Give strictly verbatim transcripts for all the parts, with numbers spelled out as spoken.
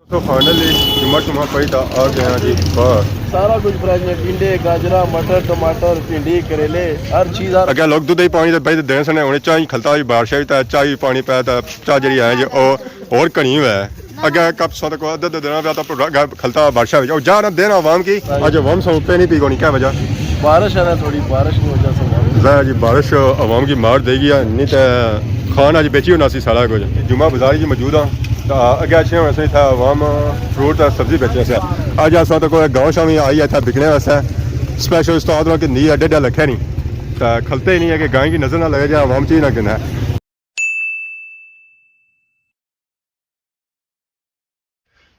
تو فائنلی جمعہ شمعہ پڑھی تا آ گیا جی باہر۔ سارا کچھ فریش نے، ٹنڈے، گاجراں، مٹر، ٹماٹر، بھنڈی، کریلے، ہر چیز، ہر اگے لوگ دودھ ہی پانی تے بھائی دین سنے، ہن چاہ ہی کھلتا جی، بارشاں وچ تے چاہ ہی پانی پے تے چاہ جڑی ہے جی او ہور گھنی ہوئے۔ اگے کپ سو تک ادھے ادھے دینا پیا تے اگے کھلتا بارشاں وچ۔ او جا رہا دینا عوام کی، اج عوام سو پے نہیں پی کونی، کیا وجہ؟ بارش ہے نا تھوڑی، بارش کی وجہ سے۔ ظاہر ہے جی بارش عوام کی مار دے گی ہے، نہیں تے کھان اج بیچی ہونا سی سارا کچھ۔ جمعہ بازار جی موجود ہاں۔ تاں اگے اچھنے ہونے سے اتھا عوام فروٹ تے سبزی بیچنے سے۔ اج اساں تے کوئی گاؤں شامی آئی ہے اتھا بکنے واسطے۔ اسپیشل استاد نال کہ نہیں ایڈے ایڈے لکھے نہیں۔ تاں کھلتے ہی نہیں ہے کہ گائیں کی نظر نہ لگے جا عوام چیز نہ گھنے۔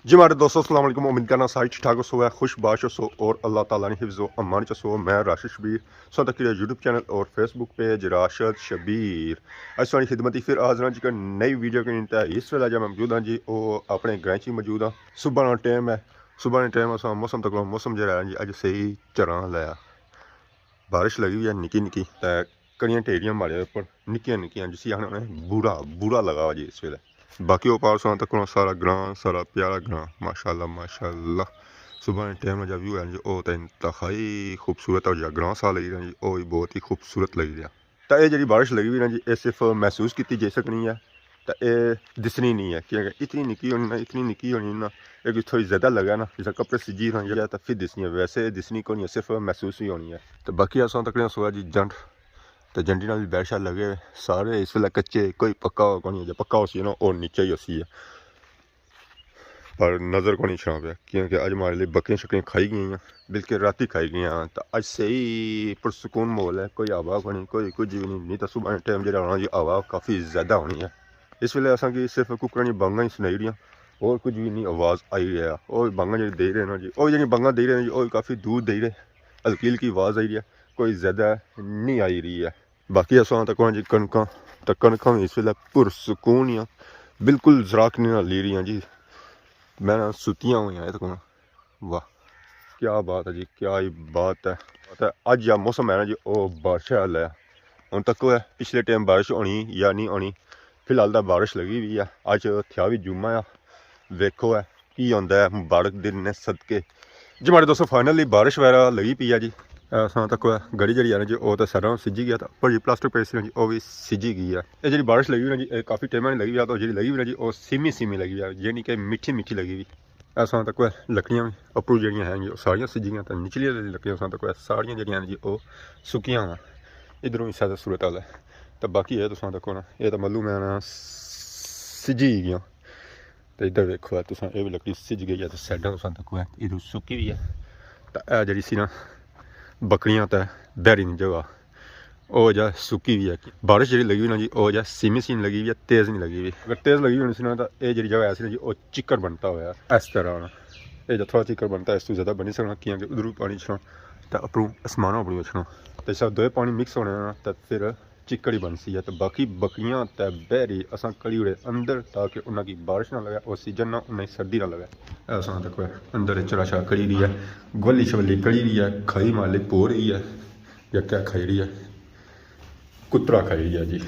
جی ماڑے دوستو، السلام علیکم۔ امید کرنا سارے ٹھیک ٹھاک ہوسو، خوش باش ہوسو اور اللہ تعالیٰ نے حفظ و امان چ ہوسو۔ میں راشد شبیر، سو تک یوٹیوب چینل اور فیس بک پیج راشد شبیر۔ اج تساں نی خدمت اچ پھر حاضر ہاں جی، نئی ویڈیو کے نال۔ تے اس ویلے جا میں موجود ہاں جی، او اپنے گرائیں چ موجود ہاں۔ صبح نا ٹائم ہے، صبح نے ٹائم اساں موسم تک، موسم جیہڑا ہے جی، اج صحیح چراں لایا۔ بارش لگی ہوئی ہے نکی نکی، تے کڑیاں ٹیریاں ماڑے اوپر نکیاں نکیاں، جسی آخنے ہونے بورا، بورا لگا ہوا جی اس ویلے۔ باقی او پار تساں تکو نا سارا گراں، سارا پیارا گراں، ماشاءاللہ، ماشاءاللہ۔ صبح نے ٹائم نا جا ویو ہے جی، او تے انتہائی خوبصورت ہے جا گراں سا لگی رہیا جی، او وی بہت ہی خوبصورت لگی رہیا۔ تے اے جیہڑی بارش لگی ہوئی نا جی، اے صرف محسوس کیتی جائی سکنی ہے، تے اے دسنی نہیں ہے، کیونکہ اتنی نکی ہونی نا، اتنی نکی ہونی نا، اے کوئی تھوڑی زیادہ لگا نا، جیسا کپڑے سجی رہنا یا تے پھر دسنی ہے، ویسے دسنی کونی ہے، صرف محسوس ہی ہونی ہے۔ تے باقی اساں تکنے سویا جی جنڈ، تے جنڈی نال وی بارشاں لگے ہوئے، سارے اس ویلے کچے، کوئی پکا کونی ہے، جے پکا ہوسی نا، او نیچے ہی ہوسی ہے۔ پر نظر کونی اچھنا پیا، کیونکہ اج ماڑے لیے بکریاں شکریاں کھائی گئیاں، بلکہ راتی کھائی گئیاں۔ تے اج صحیح پرسکون ماحول ہے، کوئی ہوا کونی، کوئی کچھ وی نہیں۔ نہیں تے صبح نے ٹائم جیہڑا ہونا جی، ہوا کافی زیادہ ہونی ہے۔ اس ویلے اساں کی صرف ککڑاں نی بانگاں ہی سنائی رہیاں، اور کچھ وی نہیں آواز آئی رہیا۔ او بانگاں جیہڑی دئی رہے نا جی، او جیہڑی بانگاں دئی رہے نا جی، او وی کافی دور دئی رہے، ہلکی ہلکی آواز آئی رہی ہے، کوئی زیادہ نہیں آئی رہی ہے۔ باقی اساں تکو جی کنکاں، تے کنکاں وی اس ویلے پرسکون ہیاں، بالکل زراک نہیں نہ لی رہیاں جی۔ میں نہ ستیاں ہوئیاں اے تکو۔ واہ، کیا بات ہے جی، کیا ہی بات ہے۔ تے اج جا موسم ہے نا جی، او بارش آلا ہے۔ ہن تکو ہے پچھلے ٹائم بارش ہونی یا نہیں ہونی، فی الحال تاں بارش لگی ہوئی ہے۔ اج تھیا وی جمعہ ہے، ویکھو ہے کی ہوندا ہے مبارک دن نے صدقے۔ جی ماڑے دوستو، فائنلی بارش وغیرہ لگی پئی ہے جی۔ اساں تکو ہے گڑی جیہڑی ہے نا جی، او تے سارا سجی گیا، تے اپر جی پلاسٹک پئی سی نا جی، او وی سجی گئی ہے۔ اے جیہڑی بارش لگی ہوئی نا جی، اے کافی ٹائم نی لگی ہوئی ہے، تے جیہڑی لگی ہوئی نا جی، او سیمی سیمی لگی ہوئی ہے، یعنی کہ میٹھی میٹھی لگی ہوئی۔ اساں تکو ہے لکڑیاں وی اپروں جیہڑیاں ہیں جی، او ساریاں سجی گیاں، تے نچلی آلی لکڑیاں اساں تکو ہے ساریاں جیہڑیاں ہیں جی، او سکیاں وا۔ ادھروں وی سیدہ صورت حال ہے۔ تے باقی اے تساں تکو نا، اے تاں ملو میں نا سجی گیاں۔ تے ادھر ویکھو ہے تساں، اے وی لکڑی سج گئی ہے، تے سائیڈاں تساں تکو ہے، ادھر سکی وی ہے۔ تے اے جیہڑی سی نا بکریاں تے بہری نی جگہ، او جا سکی وی ہے۔ بارش جیہڑی لگی ہوئی نا جی، او جا سیمی سیم لگی ہوئی ہے، تیز نہیں لگی ہوئی۔ اگر تیز لگی ہونی سی نا، تاں اے جیہڑی جگہ ایسی نا جی، او چکڑ بنتا ہویا اس طرح نا۔ اے جا تھوڑا چکڑ بنتا ہے، اس تو زیادہ بنی سکنا، کیونکہ ادھروں پانی اچھنا، تے اپروں اسمانوں اپروں اچھنا۔ تے سب دوئے پانی مکس ہونے نا، تے پھر چکڑ ہی بنسی ہے۔ تے باقی بکریاں تے بہری اساں کڑی اڑے اندر، تاکہ انہاں کی بارش نہ لگے، آکسیجن نہ، انہاں کی سردی نہ لگے۔ اے اساں تکو ہے اندر چرا شرا کڑی رہی ہے، گولی شولی کڑی رہی ہے، کھائی مالک پو رہی ہے، یا کیا کھائی رہی ہے، کترا کھائی رہی ہے جی،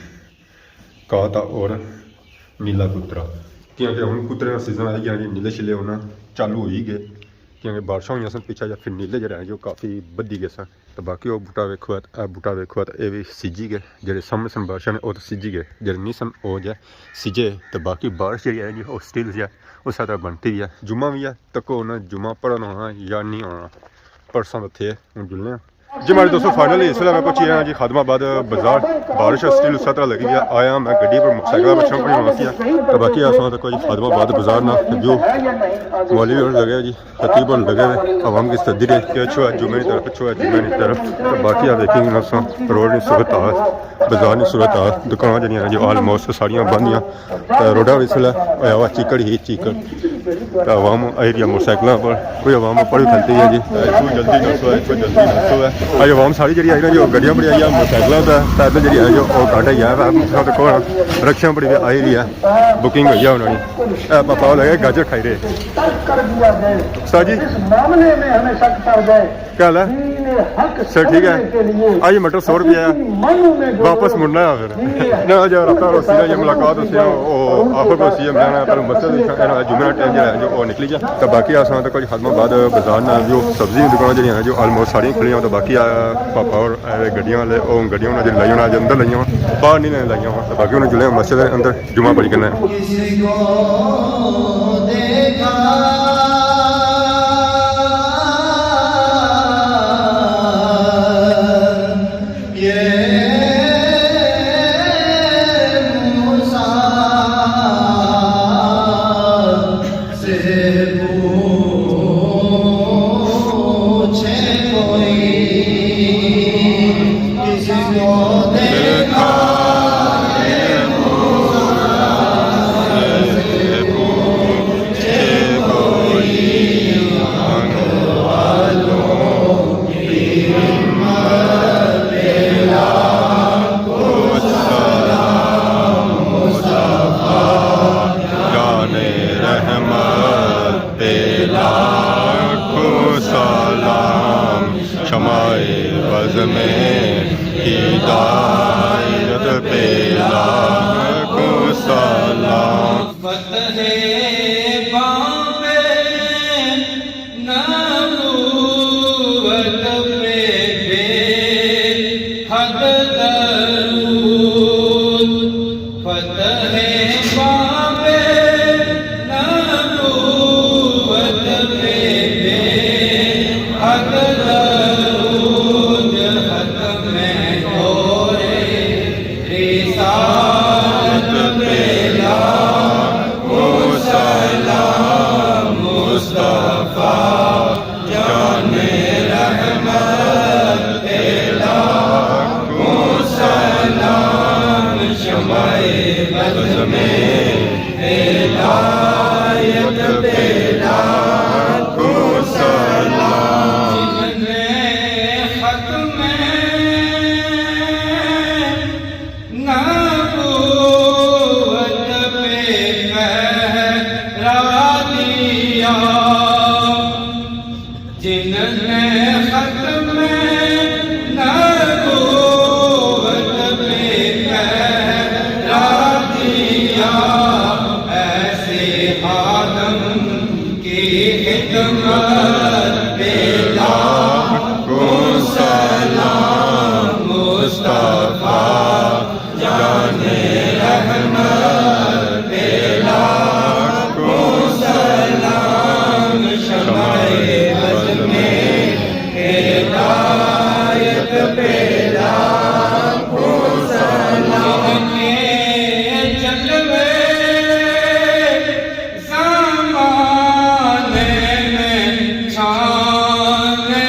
کاہ تے اور نیلا کترا۔ کیونکہ ہن کترے نا سیزن آئی گیا جی، نیلے شیلے ہونا چالو ہوئی گئے، کیونکہ بارشاں ہوئیاں سن پچھے، یا پھر نیلے جیہڑے ہیں جو کافی بدھی گئے سن۔ تے باقی او بوٹا ویکھو ات، اے بوٹا ویکھو ات، اے وی سجی گئے۔ جیہڑے سامنے سن بارشاں نے، او تے سجی گئے۔ جیہڑے نہیں سن، او جے سجے۔ تے باقی بارش جیہڑی ہے جی، او سٹل جے، اس طرح بنتی ہے۔ جمعہ وی ہے، تکو انہاں جمعہ پڑھنا ہونا یا نہیں ہونا۔ پرساں تے تھے، ہن جلنے آں۔ جی ماڑے دوستو، فائنلی اس ویلے میں پہنچی گیا جی خادم آباد بازار۔ بارش سٹل اس طرح لگی ہوئی ہے۔ آیا میں گڈی پر موٹر سائیکل پر چھوڑ پڑی ہونا سی۔ تے باقی اساں تکو جی خادم آباد بازار نا ویو، مولوی ہور لگے جی۔ خطیب ہور لگے ہوئے، عوام کی صدر ہے کہ اچھو ہے جمعے نی طرف، اچھو ہے جمعے نی طرف۔ تے باقی آ دیکھیں گے اساں روڈ نی صورت حال، بازار نی صورت حال، دکاناں جیہڑیاں ہیں جو آلموسٹ ساریاں بند ہیاں۔ تے روڈاں وچ اس ویلے ہویا ہوا چیکڑ ہی چیکڑ۔ تے عوام آئی رہی ہے موٹر سائیکلاں پر، کوئی عوام اوپر وی کھلتی ہے جی۔ اتھوں جلدی نسو ہے، اتھوں جلدی نسو ہے۔ اج عوام ساری جیہڑی آئی نا جو گڈیاں بڑی آئی ہے، موٹر سائیکلاں تے پیدل جیہڑی آئی ہے او گھٹ آئی ہے۔ تساں تکو رکشیاں بڑی آئی رہی ہے، بکنگ ہوئی ہے انہاں نی۔ اے پاپا لگے گاجر کھائی رہے۔ ترک کر دیا جائے۔ استاد جی۔ اس معاملے میں ہمیں شک پڑ جائے۔ کیا حال ہے؟ دین حق سر، ٹھیک ہے۔ سمجھنے کے لیے آج مٹر سو روپیہ ہے۔ حقیقی معنوں میں جو واپس مڑنا ہے پھر۔ دین حق نہ جا رابطہ ہو سی، یہ ملاقات ہو سی، او آخر کو سی، میں نہ کروں مسجد، میں نہ جمعہ ٹائم جو او نکلی گیا۔ تے باقی اساں تے کچھ خدمہ بعد بازار نال جو سبزی نی دکاناں جیڑھیاں ہن جو آلموسٹ ساریاں کھلیاں، تے باقی آ پاپا اور اے گڈیاں والے، او گڈیاں انہاں جیڑھیاں لائی انہاں اندر لائیاں، باہر نہیں لائیاں، تے باقی انہاں جلے مسجد دے اندر جمعہ پڑھی کرنا ہے۔ کسی کو دیکھا یہ موسیٰ سے پوچھے کوئی، کسی کو دیکھا ہے موسیٰ سے پوچھے کوئی، آنے والوں کی ہمت پہ لاکھوں سلام مصطفیٰ۔ جان رحمت پہ لاکھوں سلام، شمع بزم ہدایت پہ لاکھوں سلام۔ فتح باب نبوت پہ بے حد درود، فتح باب نبوت پہ بے حد درود، ختم دور رسالت پہ لاکھوں سلام مصطفیٰ۔ جان رحمت پہ لاکھوں سلام، شمع بزم ہدایت پہ لاکھوں سلام۔ جن نے ختم نبوت پہ پہرا دیا، جن نے ختم نبوت پہ پہرا دیا، ایسے خادم کی خدمت پہ لاکھوں سلام مصطفیٰ۔ جان رحمت پہ لاکھوں سلام، شمع بزم ہدایت پہ لاکھوں سلام۔ جلوے زمانے میں چھانے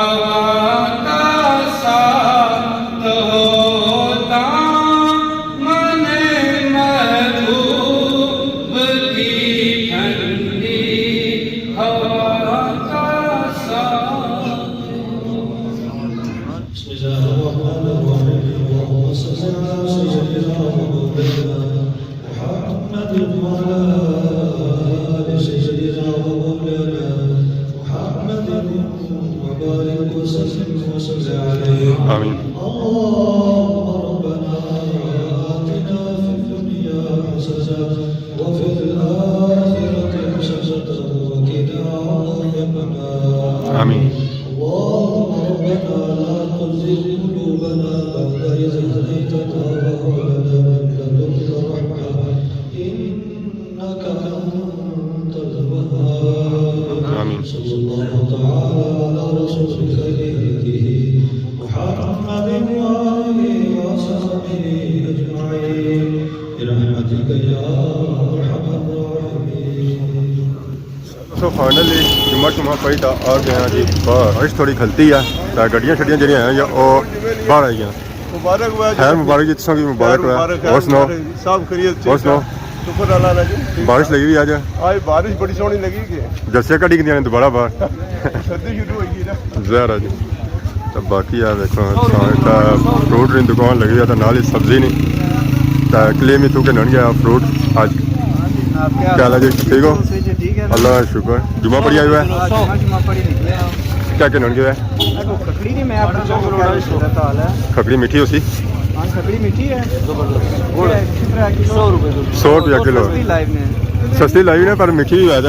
ہوا کا ساتھ ہو، دامن محبوب کی ٹھنڈی ہوا کا ساتھ ہو۔ بسم الله الرحمن الرحيم. اللهم صل على سيدنا ومولانا محمد وعلى آل سيدنا ومولانا محمد وبارك وسلم وصل عليه. آمين. اللهم ربنا آتنا في الدنيا حسنة وفي الآخرة حسنة وقنا عذاب النار. آمين. اللهم ربنا لا تزغ قلوبنا بعد إذ هديتنا وهب لنا من لدنك رحمة إنك أنت الوهاب. آمين. صلى الله تعالى على رسول خير خلقه محمد وآله وصحبه أجمعين برحمتك يا أرحم الراحمين. سو فائنلی جمعہ شمعہ پڑھی تا آ گئے ہیں جی باہر۔ بارش تھوڑی کھلتی ہے، تے گڈیاں شڈیاں جڑیاں ہیں یا او باہر آئی گیاں۔ مبارک ہوا جی۔ خیر مبارک جی، تساں کی مبارک خیر ہوا۔ مبارک ہے، اور سناؤ؟ سب خیریت، اور سناؤ؟ شکر اللہ دا جی۔ بارش لگی ہوئی اج؟ آج بارش بڑی سوہنی لگی کہ جرسیاں کڈی گندیاں نے دوبارہ باہر۔ سردی شروع ہوئی گئی نا۔ ظاہر ہے جی۔ تے باقی آ دیکھو، اتھا فروٹ نی دکان لگی ہوئی ہے، تے نال ہی سبزی نی۔ تے کلیم اتھوں گھنن گیا فروٹ اج۔ کیا حال ہے جی؟ ٹھیک ہو؟ اللہ کا شکر۔ جمعہ پڑھی آئے ہوئے؟ کیا گھنن گیا ہے؟ کھکھڑی میٹھی ہوسی؟ ہاں، کھکھڑی میٹھی ہے۔ سو روپیہ کلو۔ سستی لائی نے، پر میٹھی بھی ہے۔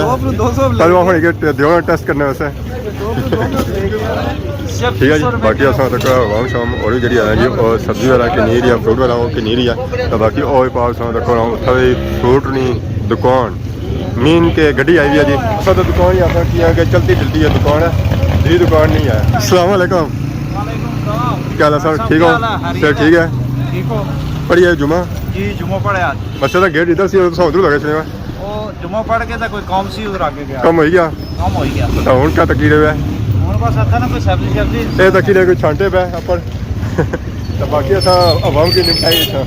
پر ہن دیو ٹیسٹ کرنے واسطے۔ ٹھیک ہے جی، باقی اساں تک عوام شام اور بھی جڑی ہے جی، اور سبزی والا کنی رہی ہے، فروٹ والا وہ کنی رہی ہے، تو باقی اور پاس اساں تک اتھا بھی فروٹ نی دکان مین کے گڈی آئی ہوئی ہے جی۔ اساں تو دکان ہی آخر کی ہے کہ چلتی پھرتی ہے دکان ہے، جی دکان نہیں ہے۔ السلام علیکم۔ وعلیکم السلام۔ کیا حال ہے سر؟ ٹھیک ہو؟ سر ٹھیک ہے؟ ٹھیک ہو؟ پڑھی ہے جمعہ؟ جی، جمعہ پڑھے آج۔ مسجد کا گیٹ ادھر سی، ادھر لگا چلے گا۔ او جمعہ پڑھ کے تے کوئی کام سی ادھر آگے گیا۔ کم ہوئی گیا؟ کم ہوئی گیا۔ تے ہن کیا تکی رہے ہو؟ ہن بس اتھا نا کوئی سبزی شبزی۔ اے تکی رہے کوئی چھانٹے پہ اپر۔ تے باقی اساں عوام کی نمٹائی اچھا۔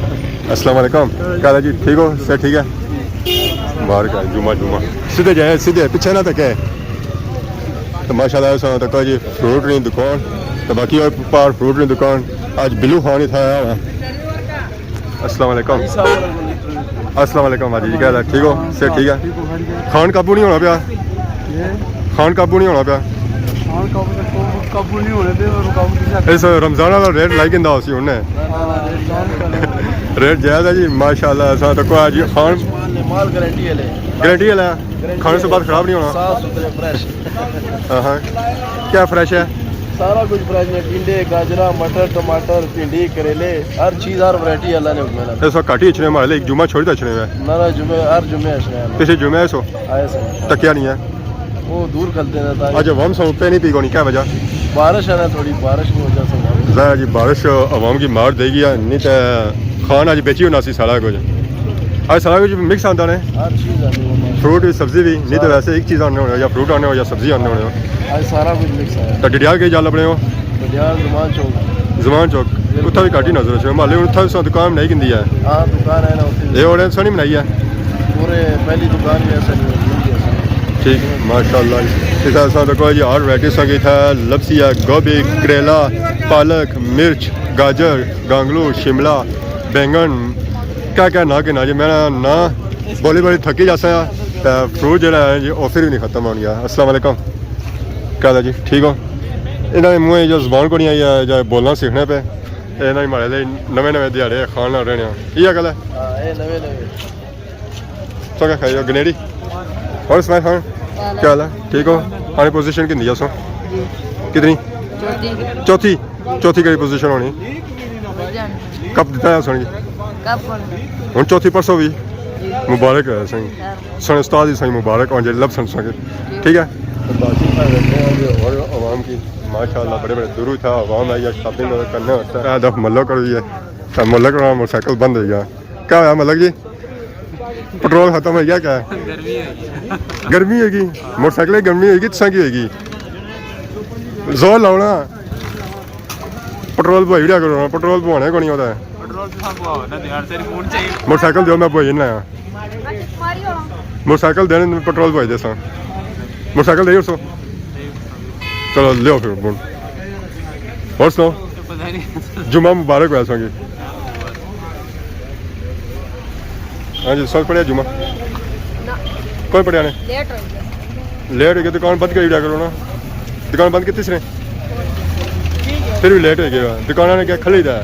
السلام علیکم۔ کیا حال ہے جی؟ ٹھیک ہو؟ صحت ٹھیک ہے؟ مبارک ہے، جمعہ جمعہ۔ سیدھے جائے، سیدھے، پیچھے نہ تکے۔ تے ماشاءاللہ اساں تکا جی فروٹ نی دکان۔ تے باقی اور پار فروٹ نی دکان۔ اج بلو خان اتھا آیا ہوا۔ السلام علیکم۔ السلام علیکم حاجی جی، کیا حال ہے؟ ٹھیک ہو؟ صحت ٹھیک ہے؟ کھان قابو نہیں ہونا پیا؟ کھان قابو نہیں ہونا پیا؟ اس رمضان والا ریٹ لائی گندا ہوسی ہن۔ ریٹ جائز ہے جی، ماشاءاللہ۔ اساں تکو اج کھان مال گارنٹی والے۔ گارنٹی والا؟ کھانے سے بعد خراب نہیں ہونا؟ صاف ستھرے، فریش۔ ہاں ہاں۔ کیا فریش ہے؟ سارا کچھ فریش ہے، ٹنڈے، گاجراں، مٹر، ٹماٹر، بھنڈی، کریلے، ہر چیز، ہر ورائٹی اللہ نے حکم ہے۔ اس وقت گھٹ ہی اچھنے مارے، ایک جمعہ چھوڑی تے اچھنے ہوئے۔ نہ نہ، جمعے، ہر جمعے اچھنے ہیں۔ پچھلے جمعے سو آئے سن۔ تکیا نہیں ہے۔ وہ دور کھلتے ہیں تاں اج عوام سو پہ نہیں پی کونی، کیا وجہ؟ بارش ہے نا تھوڑی، بارش کی وجہ سے۔ ظاہر جی، بارش عوام کی مار دے گی ہے، نہیں تے کھان اج بیچی ہونا سی سارا کچھ۔ اج سارا کچھ مکس آندا نے۔ ہر چیز آندی ہے۔ فروٹ بھی، سبزی بھی، نہیں تو ویسے ایک چیز آنے ہونے، یا فروٹ آنے ہو یا سبزی آنے ہونے ہو۔ اج سارا کچھ مکس ہے۔ تو ڈڈیال کے جال اپنے ہو؟ ڈڈیال زمان چوک۔ زمان چوک۔ اتھا بھی گھٹ ہی نظر اچھے۔ محلے ہن اتھا بھی دکان بنائی گندی ہے۔ ہاں، دکان ہے نا اتھے۔ یہ اور سونی بنائی ہے۔ پورے پہلی دکان بھی ایسا نہیں ہوتی ہے۔ ٹھیک، ماشاءاللہ۔ اس طرح سے دیکھو جی، ہر ورائٹی سنگ اتھا لبسی ہے، گوبھی، کریلا، پالک، مرچ، گاجر، گانگلو، شملہ، بینگن، کیا کیا نہ گنا جی، میں نہ بولی بولی تھکی جاسا۔ تے فروٹ جڑا ہے جی، او پھر بھی نہیں ختم ہون گیا۔ السلام علیکم، کیا حال ہے جی؟ ٹھیک ہو؟ انہاں نے منہ جو زبان کو نہیں آئی ہے، جو بولنا سیکھنے پہ، انہاں نے مارے لے نویں نویں دیہاڑے خان نہ رہنے ہیں۔ یہ گل ہے؟ ہاں، یہ نویں نویں۔ تو کیا کھائی ہو؟ گنیڑی؟ اور اسماعیل خان، کیا حال ہے؟ ٹھیک ہو؟ آنی پوزیشن کتنی ہے سو؟ جی۔ کتنی؟ چوتھی۔ چوتھی؟ چوتھی کیڑی پوزیشن ہونی؟ کپ دیتا ہے سنگی؟ کپ ہن۔ ہن چوتھی پرسوں بھی؟ جی۔ مبارک ہے سنگی۔ خیر۔ سن استاد ہی سنگی مبارک ہون جے لب سن سنگی۔ جی۔ ٹھیک ہے؟ باقی میں دیکھتے ہیں جو اور عوام کی ماشاءاللہ بڑے بڑے دوروں تھا عوام آئی ہے شاپنگ کرنے واسطے۔ اے دف ملک کر بھی ہے۔ تے ملک کر موٹر سائیکل بند ہو گیا۔ کیا ہویا ملک جی؟ پٹرول ختم ہو گیا کیا؟ گرمی ہوئی گئی۔ گرمی ہوئی گئی؟ موٹر سائیکل کی گرمی ہوئی گئی، تساں کی ہوئی گئی؟ زور لاؤ نا۔ پٹرول پوائی وڑیا کرو نا، پٹرول پوانے کونی ہوتا ہے۔ پٹرول تو سب پواؤ نا یار، تیری فون چاہیے۔ موٹر سائیکل دیو، میں پوائی نہ آیا۔ موٹر سائیکل دینے، پٹرول پوائی دے ساں۔ موٹر سائیکل دے سو۔ چلو، لیو پھر بول۔ اور سناؤ؟ پتہ نہیں۔ جمعہ مبارک ہویا ساں کی۔ ہاں جی، سب پڑھیا جمعہ؟ نہ۔ کون پڑھیا نے؟ لیٹ ہو گیا۔ لیٹ ہو گیا، دکان بند کری وڑیا کرو نا۔ دکان بند کیتی سی نے؟ پھر بھی لیٹ ہو گیا۔ دکاناں نے کیا کھلی دا ہے؟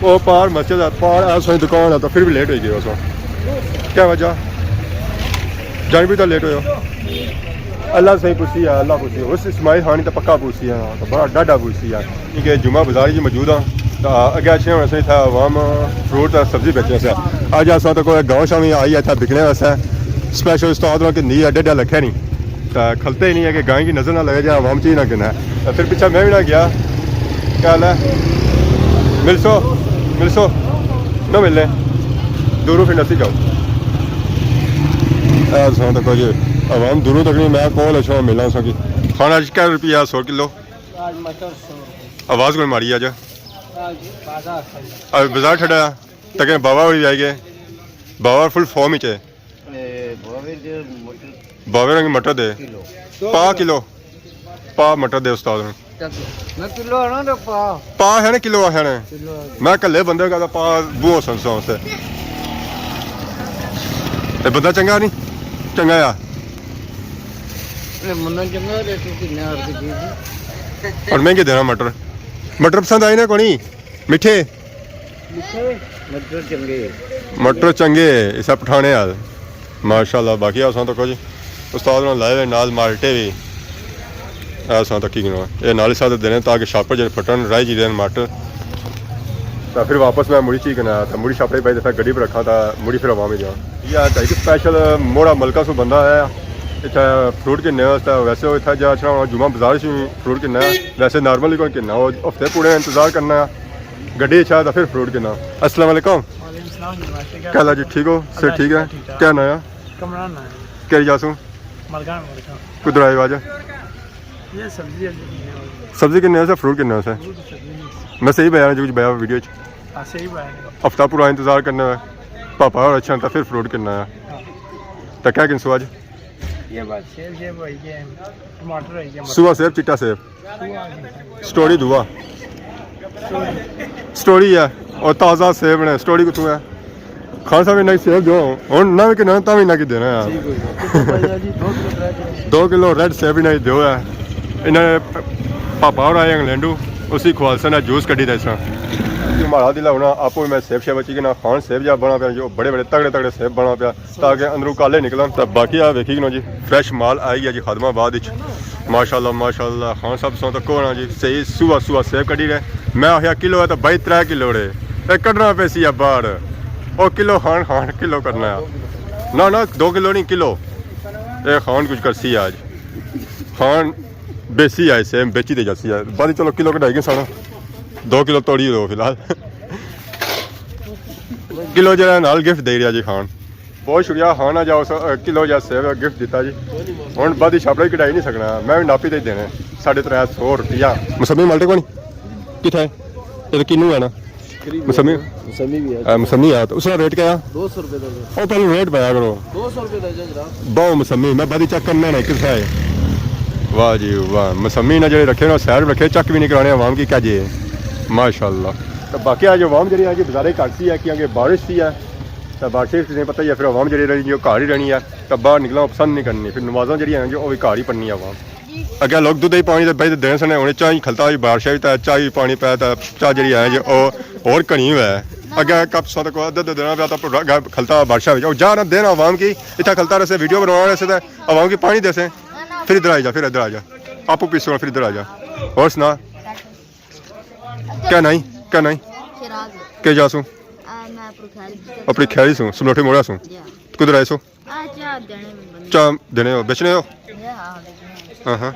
وہ پار مسجد ہے، پار ایسا ہی دکان ہے، تو پھر بھی لیٹ ہو گیا اس وقت۔ کیا وجہ؟ جان بھی تو لیٹ ہویا۔ اللہ صحیح پوچھی ہے، اللہ پوچھی ہے۔ اس اسماعیل خان نے تو پکا پوچھی ہے، تو بڑا ڈاڈا پوچھی ہے۔ کیونکہ جمعہ بازار جی موجود ہاں، تو اگے اچھنے ہونے سے اتھا عوام فروٹ تے سبزی بیچنے سے۔ اج اساں تو کوئی گاؤں شامی آئی ہے اتھا بکنے واسطے۔ اسپیشل استاد ہوراں کی نیت ہے، ڈیڈا لکھے نہیں۔ تے کھلتے ہی نہیں ہے کہ گائیں کی نظر نہ لگے جا عوام چیز نہ گنا ہے۔ تے پھر پیچھے میں بھی نہ گیا۔ کیا حال ہے؟ ملسو، ملسو۔ نہ ملنے۔ دوروں پھر نسی جاؤ۔ اے سو تک جی عوام دوروں تک نہیں، میں کول اچھا ملنا سو کی۔ کھانا اج کیا روپیہ سو کلو؟ آج مٹر سو روپے۔ آواز کوئی ماری اج۔ آج بازار صحیح۔ اج بازار ٹھڈا ہے۔ تکے بابا ہوری آئی گئے۔ بابا فل فارم وچ ہے۔ اے، بابے دے مٹر بابے رنگ مٹر دے۔ کلو۔ پا کلو۔ پا مٹر دے استاد نے۔ میں کلو آنا تو پا۔ پا ہے نا، کلو ہے نا۔ کلو ہے۔ میں کلے بندے کا پا بو سن سو سے۔ اے بندہ چنگا نہیں؟ چنگا آ۔ اے منا چنگا تے تو کنے ہر کے چیز۔ اور مہنگے دینا مٹر۔ مٹر پسند آئی نا کونی؟ میٹھے؟ مٹر چنگے۔ مٹر چنگے، اسا پٹھانے آل۔ ماشاءاللہ، باقی اساں تو کچھ استاد نے لائے ہوئے نال مالٹے بھی۔ اساں تو کی گنو، اے نال اسا دینے تاکہ شاپر جڑے پھٹن، رائی جی دین مٹر۔ تا پھر واپس میں مڑی چی کنا، تا مڑی شاپر پائی دیتا گڈی پر رکھا، تا مڑی پھر عوام ہی دیاں۔ یا تا ایک اسپیشل موڑا ملکہ سو بندہ آیا، اتھا فروٹ گھننے واسطے۔ ویسے وہ اتھا جا اچھنا ہونا، جمعہ بازار سے فروٹ گھننا ہے، ویسے نارملی کون گھننا، وہ ہفتے پورے انتظار کرنا ہے۔ گڈی اچھا تا پھر فروٹ گھننا۔ السلام علیکم۔ وعلیکم السلام جی، ماشاءاللہ۔ کیا حال ہے جی، ٹھیک ہو؟ صحت اللہ ٹھیک ہے؟ ٹھیک ٹھاک۔ کیا نام ہے؟ کمران نام ہے۔ کیڑی جا سوں؟ ملکان، ملکان۔ کدھر آئے ہو اج؟ یہ سبزی ہے جی۔ سبزی گھننے سے، فروٹ گھننے سے؟ فروٹ سبزی نہیں۔ میں صحیح بیان ہے جو کچھ بیا ویڈیو چ؟ ہاں، صحیح بیان ہے۔ ہفتہ پورا انتظار کرنا ہے۔ پاپا اور اچھا تا پھر فروٹ گھننا ہے۔ ہاں۔ تا کیا گھنسو اج؟ یہ بات سیب، سیب ہوئی گئے، ٹماٹر ہوئی گئے۔ سوا سیب، چٹا سیب۔ سٹوری دعا۔ سٹوری ہے، اور تازہ سیب نے، سٹوری کتھوں ہے؟ خان صاحب، انہاں کی سیب جو ہن نہ وکنا، تاں وی انہاں کی دینا ہے۔ ٹھیک ہو گیا۔ دو کلو ریڈ سیب انہاں کی دیو ہے۔ انہاں نے پاپا اور آئے انگلینڈو، اسی خوالسن ہے جوس کڈی دے ساں۔ مہاڑا دل ہونا، آپو میں سیب شیب بچی کے نا، خان سیب جا بنا پیا، جو بڑے بڑے تگڑے تگڑے سیب بنا پیا۔ تاکہ اندروں کالے نکلن۔ تے باقی آ ویکھی گنو جی، فریش مال آئی گیا جی خادم آباد اچ۔ ماشاءاللہ، ماشاءاللہ، خان صاحب سو تکو نا جی، صحیح سوا سوا سیب کڈی رہے۔ میں آخیا کلو ہے تو بھائی ترے کلو رہے۔ اے کڈنا پیسی ہے باہر۔ او کلو خان، خان کلو کرنا ہے۔ نہ، نہ، دو کلو نہیں، کلو۔ اے خان کچھ کرسی ہے اج۔ خان بیسی آئے سیب، بیچی دے جاسی ہے۔ بعد چلو کلو کڈائی گے سانا۔ دو کلو توڑی دو فی الحال۔ کلو جڑا نال گفٹ دے رہیا جی خان۔ بہت شکریہ خان، آ جاؤ کلو جا سیب گفٹ دیتا جی۔ ہن بعد شاپڑے کڈائی نہیں سکنا، میں بھی ناپی تے دینے ساڑھے ترے سو روپیہ۔ مسمی مالٹے کونی؟ کتھے؟ اے تے کینو ہے نا؟ مسمی؟ مسمی بھی ہے۔ اے، مسمی ہے، تو اس کا ریٹ کیا ہے؟ دو سو روپے درجن۔ او پہلے ریٹ پایا کرو۔ دو سو روپے درجن جناب۔ باؤ مسمی، میں بعد چیک کرنا نا کتھے ہے۔ واہ جی واہ، مسمی نے جڑے رکھے نا، سیر رکھے، چیک بھی نہیں کرانے عوام کی کیا جی ہے۔ ماشاءاللہ۔ تو باقی آج عوام جڑی ہے جی بازارے گھٹ سی ہے، کیونکہ بارش سی ہے۔ تو بارشیں تساں پتہ ہی ہے، پھر عوام جیڑھی رہنی، او گھر ہی رہنی ہے۔ تے باہر نکلنا پسند نہیں کرنی، پھر نمازاں جیڑھیاں ہن جو، او وی گھر ہی پڑھنی عوام۔ اگے لوگ دودھ ہی پانی تے بہہ تے دین سنے، ہن چاہ ہی کھلتا ہوئی بارشاں وچ تے چاہ ہی پانی پے تے چاہ جیڑھی ہے جو، او ہور گھنی ہوئے۔ اگے کپ سات کو ادھے ادھے دینا پیا تے اگے کھلتا بارشاں وچ۔ او جا نہ دینا عوام کی، اتھا کھلتا رہسے، ویڈیو بنوانا رہسے تے عوام کی پانی دیسے۔ پھر ادھر آ جا، پھر ادھر آ جا۔ آپو پیسو، پھر ادھر آ جا۔ اور سنا؟ کیا نائی؟ کیا نائی؟ شیراز۔ کیا جا سوں؟ آ، میں اپنی خیری سوں۔ اپنی خیری سوں، سملوٹے موڑا سوں۔ جی ہاں۔ کدھر آئے سو؟ آ، چاہ دینے میں بندے۔ چاہ دینے ہو، بیچنے ہو؟ جی ہاں، بیچنے ہو۔ ہاں ہاں۔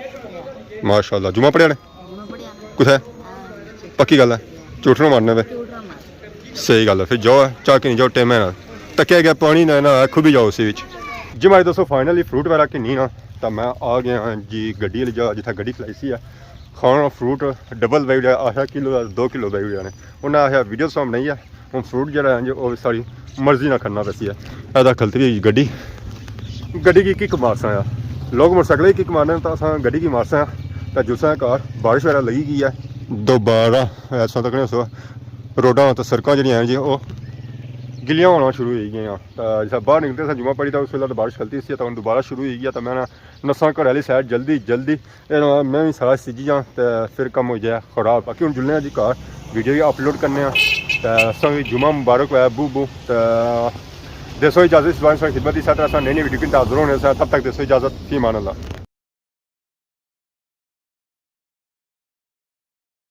ماشاءاللہ۔ جمعہ پڑھیا نے؟ جمعہ پڑھیا نے۔ کتھے؟ آ، پکی گل ہے؟ جھوٹ نہ مارنے پہ۔ جھوٹ نہ مار۔ صحیح گل ہے۔ پھر جاؤ، چاہ کے نہیں جاؤ، ٹائم ہے نا۔ تکیا گیا پانی نہ، نہ، کھبی جاؤ اسی وچ۔ جی ماڑے دوستو، فائنلی فروٹ وغیرہ گھنی نا، تاں میں آ گیا ہاں جی گڈی آلی جا، جتھا گڈی کھلائی سی ہے۔ کھانا فروٹ ڈبل بائی اڑیا، آخیا کلو دا دو کلو بائی اڑیا نے۔ انہاں آخیا ویڈیو سامنے ہی ہے، ہن فروٹ جیڑا ہے جی او ساڑی مرضی نال کھانا پیسی ہے۔ اے تاں کھلتی ہوئی گڈی، گڈی کی کک مارساں آ۔ لوگ موٹر سائیکل کی کک مارنے تاں اساں گڈی کی مارساں آ۔ تاں جلساں گھر، بارش وغیرہ لگی گئی ہے۔ دوبارہ اساں تکنے سو روڈاں تے سڑکاں جیڑیاں ہیں جی او گلیاں ہونا شروع ہوئی گئیاں۔ تاں جسا باہر نکلتے ساں جمعہ پڑھی تاں اس ویلے تاں بارش کھلتی سی، تاں ہن دوبارہ شروع ہوئی گیا۔ تاں میں نساں گھر آلی سائیڈ جلدی جلدی۔ اے نا، میں وی سارا سجی جاں تے پھر کم ہوئی جائے خراب۔ باقی ہن جلنے آں جی گھر، ویڈیو وی اپلوڈ کرنے آں۔ تے اساں وی جمعہ مبارک ہوئے بو بو۔ تے دیسو اجازت، اس بار ساڑی خدمت اس طرح اساں نئی نئی ویڈیو کن حاضر ہونے سے۔ تب تک دیسو اجازت، فی امان اللہ۔